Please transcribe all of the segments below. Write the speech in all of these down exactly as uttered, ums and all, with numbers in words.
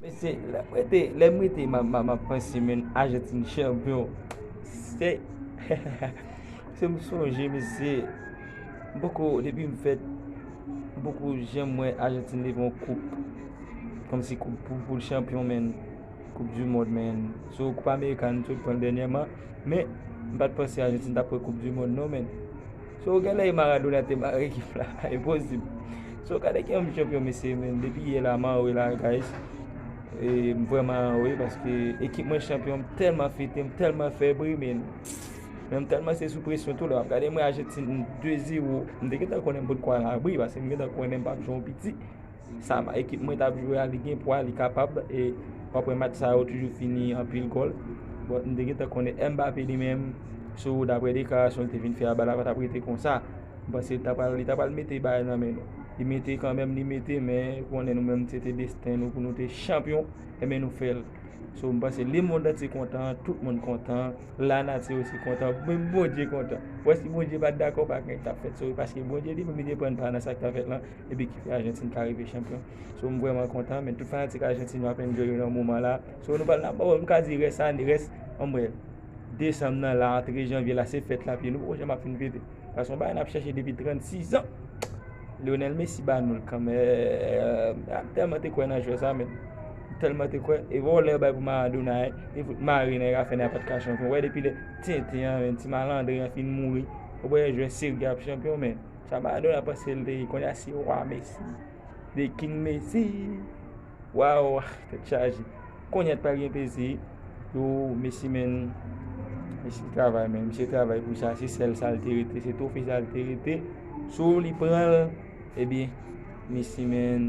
Se lè m rete, lè m rete, m ap, m ap, m ap panse, men, Ajantin chanpyon. Se, se m sonje, mesye. M poko, depi m fèt, m poko janm wè Ajantin leve yon koup. Kòmsi koup pou, pou l chanpyon, men. Koup di mond, men. So, koup amerikan, m sot pran l dènyèman. Men, m pa t panse Ajantin t ap pran koup di mond, non, men. So, genlè e Maradona te mare ekip la. Enposib. So, gade ki yon chanpyon, mesye, men. Depi yè la, m anwo la, guys. E m vrèman anwo, paske ekip mwen chanpyon, m tèlman fete, m tèlman fè bri, men. Men m tèlman se sou presyon tou lè w ap gade mwen Ajantin de zewo. M te gentan konnen m potko al abri, paske m gentan konnen m p ap jwe yon piti. Sa ekip mwen t ap jwe a, li gen pwa, li kapab, e w ap wè match sa yo toujou fini anpil gòl. Bon, m te gentan konnen Mbappé li menm, sou daprè deklarasyon li te vin fè a, ba la pa t ap rete konsa. M panse li ta pral, li ta pral mete bagay nan men nou. Li mete kanmenm, li mete, men konnen nou menm se te desten nou pou nou te chanpyon, enben nou fè l. So, m panse lemonn antye kontan, tout moun kontan, lanati osi kontan, menm Bondye kontan. Wè si Bondye pa t dakò, pa t gen t ap fèt. So, paske Bondye li menm li te pran pa nan sa k t ap fèt lan, epi ki fè Ajantin ka rive chanpyon. So, m vrèman kontan, men tout fanatik Ajantin yo ap enjoy yo nan moman la. So, nou pral nan, bon, m ka di rès ane, rès, anmwè, desanm nan la, antre janvye la, se fèt la, epi nou poko janm ap fin fete. Paske yon bagay n ap chèche depi trannsis an. Lionel Messi ba nou l kanmenm. M tèlman te kwè nan jwè sa, men. M tèlman te kwè. E vòlè yo bay pou Maradona, e, e fout mare nan rafen nan pa t ka chanpyon. Wè depi lè tenten an, men, ti malandren an fin mouri. Ou wè jwè serye ap chanpyon, men. Sa Maradona panse l te ye, kounye a se wa Messi. The King Messi. Waw, tèt chaje. Kounye a t pral gen plezi. Yo, Messi, men, Messi travay, men. Messi travay pou sa. Se sèl sa l te rete. Se twofe sa l te rete. Si w li pran l, ebyen, Messi, men,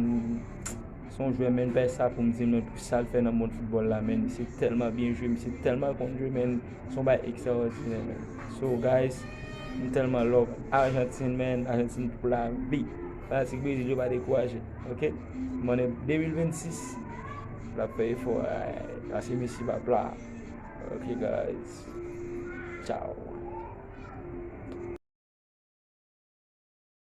se yon jwè, men, pa sa pou m di, men, pou sa l fè nan mond foutbòl la, men. Messi tèlman byen jwe, Messi tèlman konn jwe, men. Se yon bagay ekstraòdinè, men. So, guys, m tèlman love Ajantin, men. Ajantin pou lavi. Fanatik Brezil yo pa dekouraje, ok? Mwen, de mil vennsis, l ap fè efò, ay, paske Messi p ap la. Ok, guys. Ciao.